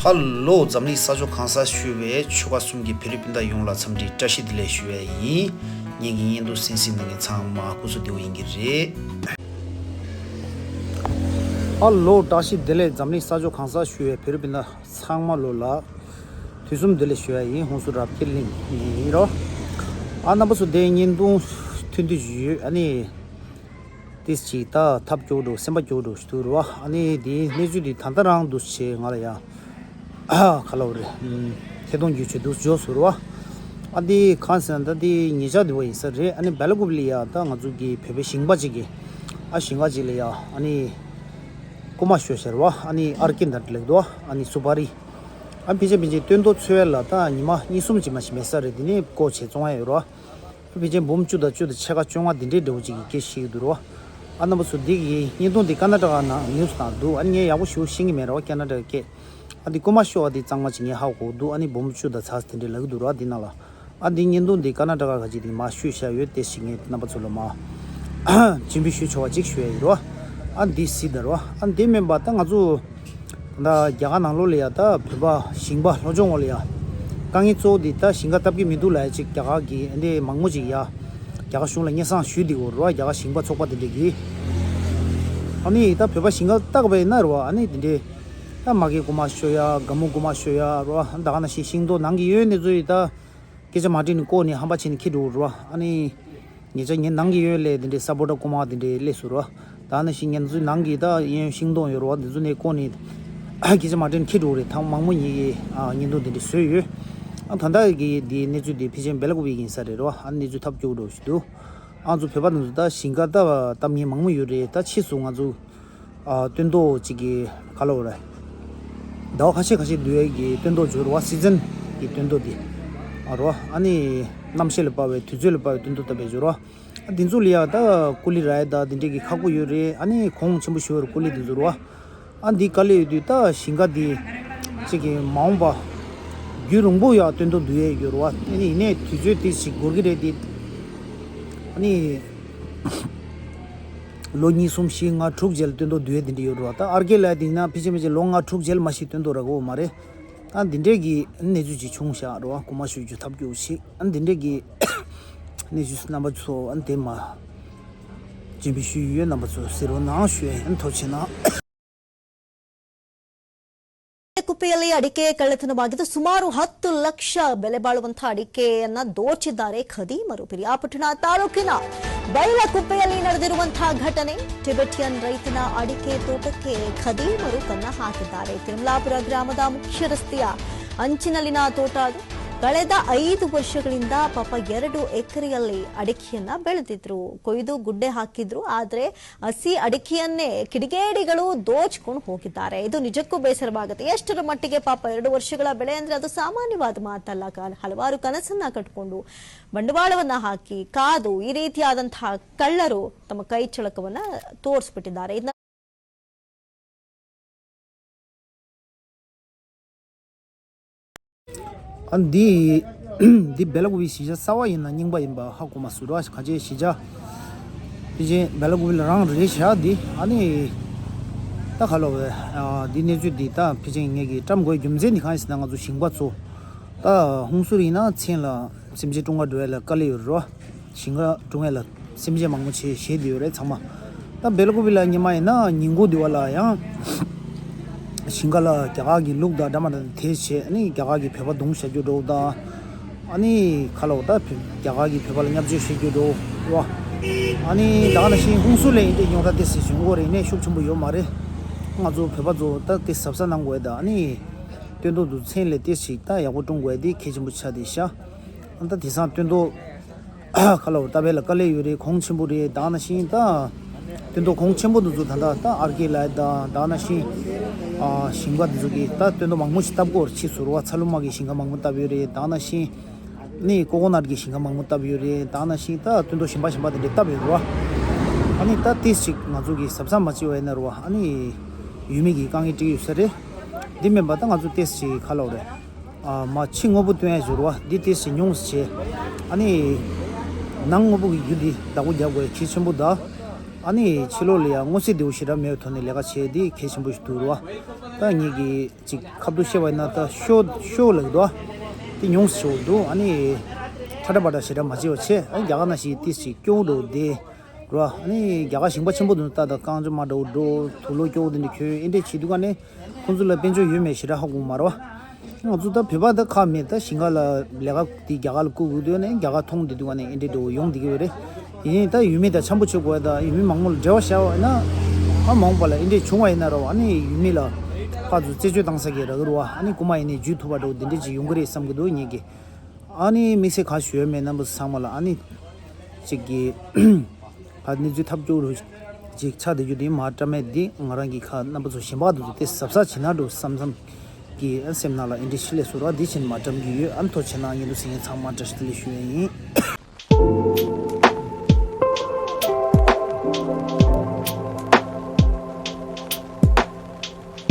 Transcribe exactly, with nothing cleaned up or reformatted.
ཧ་ལོ། འཛམ་གླིང་ས་ཕྱོགས་གང་སར་བཞུགས་པའི་ཆོལ་ཁ་གསུམ་གྱི་བོད་རིགས་སྤུན་ཟླ་ཡོངས་ལ་འཚམས་འདྲི་བཀྲ་ཤིས་བདེ་ལེགས་ཞུ་ཡ་ཡིན། ངེད་ཀྱི་བརྙན་ཐུང་གསན་གཟིགས་གནང་མཁན་ཚང་མ་སྐུ་གཟུགས་བདེ་པོ་ཡིན་གྱི་རེད། ཧ་ལོ། བཀྲ་ཤིས་བདེ་ལེགས། འཛམ་གླིང་ས་ཕྱོགས་གང་སར་བཞུགས་པའི་བོད་རིགས་སྤུན་ཟླ་ཚང་མ་ལོ་ལ་དུས་གསུམ་བདེ་ལེགས་ཞུ་ཡ་ཡིན། ཧུན་སུར་རབ་རྒྱས་གླིང་ཡིན་རོ། ཨ་རྣམ་པ་ཚོ་དེ་བརྙན་ཐུང་ཐུང་ཐུང་ཞིག་ཡོད། ཨ་ནི། ཏིས་ཅིག་ད་ཐབས་སྐྱོ་འགྲོ། སེམས་པ་སྐྱོ་འགྲོ་ཞུ་རུ་བ། ཨ་ནི་དེའི་གནས་ཚུལ་དེ་ད་ལྟ་རང་འདུག་ཆེ་ང་ལ་ཡ་ཁ་ལོ་རེ་ཐད་གཏོང་རྒྱུ་ཆེ་འདུག་འཇོག་ཟུར་བ། ཨ་དེ་གང་ཟེར་ན་ད་དེ་ཉེ་ཆར་དེ་བ་ཡིན་ས་རེད། ཨ་ནི་སྦེ་ལ་ཀུ་པི་ལི་ཡ་ད་ང་ཚོ་གི་བོད་པའི་ཞིང་པ་ཅིག་གི་ཨ་ཞིང་ཁ་ཅིག་ལ་ཡ་ཨ་ནི་རྐུ་མ་ཤོར་ཤར་བ། ཨ་ནི་ཨར་ཀེ་འདར་ལེགས་དོ། ཨ་ནི་སུ་པ་རི། ཨ་ཕི་ཅེ་ཕི་ཅེ་སྟོན་ཐོག་འཚོལ་བ་ལ་ད་ཉི་མ་གཉིས་གསུམ་ཅིག་མ་ཞིག་མེད་ས་རེད། དེ་ནས་ཀོ་ཆེ་བཙོང་ཡ་ཡོད་རོ། ཕལ་ཆེར་འབུམ་བཅུ་དང་བཅུ་དང་ཕྱེད་ཀ་བཅོ་ལྔ་དེ་འདྲའི་འབྲས་བུ་ཅིག་གི་སྐད་ཤེས་ཀྱི་འདུག་རོ། ཨ་རྣམ་པ་ཚོ་འདི་གི་བརྙན་ཐུང་འདི་ཀ་ན་ཊ་ཀ་ནང་ནིའུ་སི་ནང་འདུག་ཨ་ངས་ཡག་པོ་ཞེ་པོ་ཤེས་ཀྱི་མེད་རོ། ཀ་ན་ཊ་ཀ་སྐད། ཨ་འདི་རྐུ་མ་ཤོར་བ་འདི་གཙང་མ་ཅིག་ངས་ཧ་གོ་འདུག་ཨ་ནི་འབུམ་བཅུ་དང་ཚ་དེ་འདྲའི་ལབ་ཀྱི་འདུག་རོ། ཨ་འདི་ནང་ལ། ཨ་འདི་བརྙན་ཐུང་འདི་ཀ་ན་ཊ་ཀ་ག་ཅིག་འདི་མ་ཤོད་བཞག་ཡོད། དེ་ཞིག་ངས་རྣམ་པ་ཚོ་ལ་མ་སྤྱན་འབུལ་ཞུ་ཆོག་པ་ཅིག་ཞུ་ཡ་ཡིན་རོ། ཨ་འདི་སྲིད་ད་རོ། ཨ་འདི་མིན་པ་ད་ང་ཚོ། ད་རྒྱ་གར་ནང་ལོགས་ལ་ཡ་ད་བོད་པ་ཞིང་པ་ལྷོ་ལྗོངས་འོག་ལ་ཡ། དཀའ་ངལ་གཙོ་བོ་འདི་ད་ཞིང་ཁ་བཏབ་ཀྱི་མི་འདུག་ལབ་ཡ་ཅིག་རྒྱ་གར་གྱི་ཨ་འདི་མང་མོ་ཅིག་ཡ། རྒྱ་གར་གཞུང་ལ་སྙན་སེང་ཞུས་འདི་འོ་རུ་བ། རྒྱ་གར་ཞིང་པ་ཚོགས་པ་འདི་འདྲས་ཀྱིས། ཨ་ནི་ད་བོད་པ་ཞིང་ཁ་བཏབ་པ་ཡིན་ན་རུ་བ། ཨ་ནི་འདི་འདྲས་ད་མ་གི་རྐུ་མ་ཤོར་ཡ། དགའ་མོ་རྐུ་མ་ཤོར་ཡ་རུ་བ། ད་ག་ནང་བཞིན་ཤིང་ཏོག་ནང་གི་ཡོད་ནི་ཚོ་ཡི་ད། སྐད་ཆ་མ་དྲིས་ནས་བཀོག་ནས་ཧམ་པ་བྱས་ནས་འཁྱེར་འགྲོ་རུ་བ། ཨ་ནི། ཉེ་ཆར་ངའི་ནང་གི་ཡོད་ལས་དེ་འདྲའི་ས་པོ་ཊ་རྐུ་མ་དེ་འདྲའི་སླེབས་སོང་རུ་བ། ད་ནང་བཞིན་ང་ཚོའི་ནང་གི་ད་གཡས་གཡོན་ཤིང་སྡོང་ཡོད་རུ་བ། འདི་ཚོ་ནས་བཀོག་ནས་སྐད་ཆ་མ་དྲིས་ནས་འཁྱེར་འགྲོ་རེད། ཐེངས་མང་པོ་ངེད་ཀྱིས་ཨ་བརྙན་ཐུང་དེ་འདྲ་བཟོས་ཡོད། ཨ་ད་ལྟ་གི་འདིའི་གནས་ཚུལ་འདི་ཕལ་ཆེར་སྦེ་ལ་ཀུ་པི་ཡིན་ས་རེད་རུ་བ། ཨ་གནས་ཚུལ་ཐབས་སྐྱོ་པོ་འདྲ་ཞིག་འདུག་ཨ་ང་ཚོ་བོད་པ་རྣམས་ཚོ་ད་ཞིང་ཁ་ད་བཏབ་མཁན་མང་པོ་ཡོད་རེད། ད་ཕྱིས་སུ་ང་ཚོ། ཨ་སྟོན་ཐོག་ཅིག་གི་ག་ལ་བ་རེད། ཟླ་བ་ཁ་ཤས་ཁ་ཤས་དུས་ཀྱི་སྟོན་ཐོག་འབྱོར་བ། སི་ཛན་གྱི་སྟོན་ཐོག་འདི། ཨ་རོ། ཨ་ནི་གནམ་གཤིས་ལ་དཔག་པའི་དུས་ཚོད་ལ་དཔག་པའི་སྟོན་ཐོག་བཏབ་པའི་འབྱོར་བ། ཨ་འདི་ཚོ་ལ་ཡ་ད་ཀུ་ལི་རག་ཡ་ད་འདི་འདྲས་ཀྱི་ཁག་པོ་ཡོད་རེད། ཨ་ནི་གོང་ཆེན་པོ་ཞུ་བར་ཀུ་ལི་འདི་ཚོ་རུ་བ། ཨ་འདི་དཀའ་ལས་ཡོད་དུས་ད་ཞིང་ཁ་འདི་ཅིག་གི་མ་འོངས་པ་རྒྱུན་རིང་པོ་ཡ་སྟོན་ཐོག་འདུ་ཡས་ཡོད་རུ་བ། ཨ་ནི་ཡིན་ནའི་དུས་ཚོད་དེ་ཞིག་འགོར་གི་རེད་དེ། ཨ་ནི། ལོ་གཉིས་གསུམ་བཞི་ལྔ་དྲུག་རྗེས་ལ་སྟོན་ཐོག་བསྡུ་ཡས་དེ་འདྲ་ཡོད་རེད་བ། ད་ཨར་ཀེ་ལ་དེང་ན་ཕལ་ཆེར་ཕལ་ཆེར་ལོ་ལྔ་དྲུག་རྗེས་ལ་མ་ཞིག་སྟོན་ཐོག་རག་གི་ཡོད་མ་རེད། ཨ་འདི་འདྲས་ཀྱི་གནས་ཚུལ་ཅིག་བྱུང་བཞག་རེད་བ། རྐུ་མ་ཤོར་རྒྱུ་ཐབས་སྐྱོ་ཞིག་ཨ་འདི་འདྲས་ཀྱི་གནས་ཚུལ་རྣམ་པ་ཚོ་ཨ་འདི་མ་སྤྱན་འབུལ་ཞུས་ཡོད། རྣམ་པ་ཚོ་གཟིགས་རོགས་གནང་ཞུ་ཡ་ཡིན། ཐུགས་རྗེ་གནང་། ಕುಪ್ಪೆಯಲ್ಲಿ ಅಡಿಕೆ ಕಳ್ಳತನವಾಗಿದ್ದು, ಸುಮಾರು ಹತ್ತು ಲಕ್ಷ ಬೆಲೆ ಬಾಳುವಂತಹ ಅಡಿಕೆಯನ್ನ ದೋಚಿದ್ದಾರೆ ಖದೀಮರು. ಪಿರಿಯಾಪಟ್ಟಣ ತಾಲೂಕಿನ ಬೈಲಕುಪ್ಪೆಯಲ್ಲಿ ನಡೆದಿರುವಂತಹ ಘಟನೆ. ಟಿಬೆಟಿಯನ್ ರೈತನ ಅಡಿಕೆ ತೋಟಕ್ಕೆ ಖದೀಮರು ಕನ್ನ ಹಾಕಿದ್ದಾರೆ. ತಿರುಮಲಾಪುರ ಗ್ರಾಮದ ಮುಖ್ಯ ರಸ್ತೆಯ ಅಂಚಿನಲ್ಲಿನ ತೋಟ ಅದು. ಕಳೆದ ಐದು ವರ್ಷಗಳಿಂದ ಪಾಪ ಎರಡು ಎಕರೆಯಲ್ಲಿ ಅಡಿಕೆಯನ್ನ ಬೆಳೆದಿದ್ರು, ಕೊಯ್ದು ಗುಡ್ಡೆ ಹಾಕಿದ್ರು. ಆದ್ರೆ ಹಸಿ ಅಡಿಕೆಯನ್ನೇ ಕಿಡಿಗೇಡಿಗಳು ದೋಚ್ಕೊಂಡು ಹೋಗಿದ್ದಾರೆ. ಇದು ನಿಜಕ್ಕೂ ಬೇಸರವಾಗುತ್ತೆ. ಎಷ್ಟರ ಮಟ್ಟಿಗೆ ಪಾಪ ಎರಡು ವರ್ಷಗಳ ಬೆಳೆ ಅಂದ್ರೆ ಅದು ಸಾಮಾನ್ಯವಾದ ಮಾತಲ್ಲ. ಕಾಲ-, ಹಲವಾರು ಕನಸನ್ನ ಕಟ್ಕೊಂಡು, ಬಂಡವಾಳವನ್ನ ಹಾಕಿ, ಕಾದು ಈ ರೀತಿಯಾದಂತಹ ಕಳ್ಳರು ತಮ್ಮ ಕೈ ಚಳಕವನ್ನ ತೋರಿಸ್ಬಿಟ್ಟಿದ್ದಾರೆ. ಇದನ್ನ ཨ་འདི་འདི་སྦེ་ལ་ཀུ་པི་གཞིས་ཆགས་གསར་པ་ཡིན་ན་རྙིང་པ་ཡིན་པ་ཧ་གོ་མ་སོང་ར། ག་ཅེ་གཞིས་ཆགས་ཕལ་ཆེར་སྦེ་ལ་ཀུ་པི་ལ་རང་རེད་བཞག་འདི། ཨ་ནི་ད་ག་ལོ་བས་ཨ་འདི་གནས་ཚུལ་འདི་ད་ཕལ་ཆེར་ངེད་ཀྱིས་བཀྲམ་དགོས་རྒྱུ་མཚན་འདི་གང་ཡིན་ཟེར་ན། ང་ཚོ་ཞིང་པ་ཚོ་ད་ཧུན་སུར་ཡིན་ན་མཚན་ལ་སེམས་ཅན་དཀྲུག་ཁ་འགྲོ་ཡ་ལ་དཀའ་ལས་ཡོད་རེད་ར། ཞིང་ཁ་དཀྲུག་ཡ་ལ་སེམས་ཅན་མང་པོ་ཆེ་ཞེད་དེ་ཡོད་རེད་ཚང་མ། ད་སྦེ་ལ་ཀུ་པི་ལ་ཉི་མ་ཡིན་ན་ཉིན་གུང་དེ་བ་ལ་ཡང་ཞིང་ཁ་ལ་རྒྱ་གར་གྱི་ལུག་དང་འདྲ་མ་འདྲ་དེ་བྱས། ཨ་ནི་རྒྱ་གར་གྱི་བོད་པ་རྡུང་བཞག་རྒྱུ་འགྲོ་དང་། ཨ་ནི་ཁ་ལོ་ད་རྒྱ་གར་གྱི་བོད་པ་ལ་བརྙས་བཅོས་བྱེད་རྒྱུ་འགྲོ་བ། ཨ་ནི་ད་ག་ནང་བཞིན་ཧུན་སུར་ལ་ཡིན་དེ་ཉོ་ད་དེ་སྲིད་བྱུང་གོ་རེ་ནས་ཤུགས་ཆེན་པོ་ཡོད་མ་རེད། ང་ཚོ་བོད་པ་ཚོ་ད་དེ་གཟབ་གཟབ་གནང་དགོས་ད། ཨ་ནི་སྟོན་ཐོག་ཏུ་མཚན་ལས་དེ་ཞིག་ད་ཡག་པོ་སྐྲུན་དགོས་དེ་གལ་ཆེན་པོ་ཆགས་དེ་ཤ། ཨ་ད་དེང་སང་སྟོན་ཐོག་ཁ་ལོ་ད་བས་ལ་དཀའ་ལས་ཡོད་རེད། གོང་ཆེན་པོ་རེད། ད་ག་ནང་བཞིན་ད་སྟོན་ཐོག་གོང་ཆེན་པོ་འདི་ཚོ་ད་ད་ད་ཨར་ཀེ་ལ་ད་ད་ག་ནང་བཞིན་ཨ་ཞིང་པ་འདི་ཚོ་གིས་ད་སྟོན་ཐོག་མང་པོ་ཞིག་བཏབ་དགོས་རེད། ཕྱིས་སུ་རུ་བ་ཚ་ལུ་མ་གི་ཞིང་ཁ་མང་པོ་བཏབ་ཡོད་རེད། ད་ག་ནང་བཞིན་ནི་ཀོ་ཀོ་ནཊ་གི་ཞིང་ཁ་མང་པོ་བཏབ་ཡོད་རེད། ད་ག་ནང་བཞིན་ད་སྟོན་ཐོག་གཞན་པ་གཞན་པ་དེ་འདྲས་བཏབ་ཡོད་རེད་བ། ཨ་ནི་ད་ཏིས་ཅིག་ང་ཚོ་གིས་གཟབ་གཟབ་མ་བྱས་པ་ཡིན་ན་རུ་བ། ཨ་ནི་ཡུལ་མི་གི་དཀའ་ངལ་འཕྲད་ཀྱི་ཡོད་ས་རེད། འདི་མིན་པ་ད་ང་ཚོ་ཏིས་ཅིག་ཁ་ལོ་རེད། ཨ་མ་ཕྱི་དངོས་པོ་སྟོན་ཡ་ཞུ་རུ་བ། འདི་ཏིས་ཅིག་ཉུང་ཟེར་བྱས། ཨ་ནི་ནང་དངོས་པོ་གི་རྒྱུ་འདི་བདག་པོ་རྒྱབ་དགོས་གལ་ཆེན་པོ་ད། ཨ་ནི་ཕྱི་ལོགས་ལ་ཡང་མངོན་གསལ་དོད་པོ་ཞེ་དྲག་མེད་པའི་ཐོག་ནས་ལས་ཀ་བྱས་དེ་གལ་ཆེན་པོ་ཞིག་འདུག་རེད་བ། ད་ངེད་ཀྱིས་ཅིག་ཁ་བསྡུར་བཤད་པ་ཡིན་ན་ད་ཤོ་ཤོ་ལབ་ཀྱི་འདུག་བ། དེ་ཉུང་ཙམ་ཞིག་འདུག་ཨ་ནི་ཁྲ་ཁྲ་པ་ཏྲ་ཞེ་དྲག་མ་བྱེད་པ་བྱས། ཨ་ནི་རྒྱ་གར་ནང་བཞིན་ཏིས་ཅིག་སྐྱོ་བོ་འདྲ་བོ་བསྡད་རེད་བ། ཨ་ནི་རྒྱ་གར་ཞིང་པ་ཆེན་པོ་འདུག་ད་ད་རྐང་བཙུགས་མ་འདྲ་བོ་འགྲོ། དུག་ལོག་སྐྱོ་བོ་དེ་འདྲ་གྱོན། ཨེ་འདྲས་བྱེད་དུས་ག་ནས་ཁོང་ཚོ་ལ་དཔལ་འབྱོར་ཡོད་མེད་ཞེ་དྲག་ཧ་གོ་གི་མ་རེད་བ། ང་ཚོ་ད་བོད་པ་ད་ཁག་མེད། ད་ཞིང་ཁ་ལ་ལས་ཀ་དེ་རྒྱ་གར་ལ་བསྐུར་དགོས་དུས་ནས་རྒྱ་གར་མཐོང་བསྡད་དུས་ག་ནས་ཨེ་འདྲས་འདྲ་བོ་ཡོང་བསྡད་ཀྱི་ཡོད་རེད། ཡིན་ད་ཡུལ་མི་དང་འཆམ་པོ་བྱེད་དགོས་ད། ཡུལ་མི་མང་པོ་ལ་འབྲེལ་བ་བཞག་པ་ཡིན་ན། ཨ་མ་འོངས་པ་ལ་ཨེ་འདྲས་བྱུང་བ་ཡིན་ན་རེད་བ། ཨ་ནི་ཡུལ་མི་ལ་ཕར་ཚུར་རྩད་གཅོད་བཏང་ས་གི་རག་གི་རེད་བ། ཨ་ནི་རྐུ་མ་ཡིན་ནའི་འཇུས་ཐུབ་པ་འདྲ་བོ་དེ་འདྲས་ཅིག་ཡོང་གི་རེད་བསམ་གི་འདུག་ངེད་ཀྱིས། ཨ་ནི་དམིགས་བསལ་ག་ཞུ་ཡ་མེད། རྣམ་པ་ཚང་མ་ལ་ཨ་ནི་ཅིག་གི་ཕར་གནས་ཚུལ་ཐབས་སྐྱོ་རུ་ཅིག་ཆགས་བསྡད་རྒྱུ་དེ་མ་བཀྲ་མེད་འདི་ང་རང་གི་ཁ་རྣམ་པ་ཚོ་གཞན་པ་དེ་ཚོ་དེ་གཟབ་གཟབ་བྱེད་ན་འགྲོ་བསམ་བསམ་གི་ཨ་སེམས་ནང་ལ་ཨེ་འདྲས་ཕྱི་ལས་སོ་ར་འདི་བྱས་ནས་མ་བཀྲམ་གི་ཡོད། ཨ་མཐོ་ཆེ་ན་ཡིན་འདུག་ཟེར་མཁན་ཚང་མ་བཀྲ་ཤིས་བདེ་ལེགས་ཞུ་ཡ་ཡིན།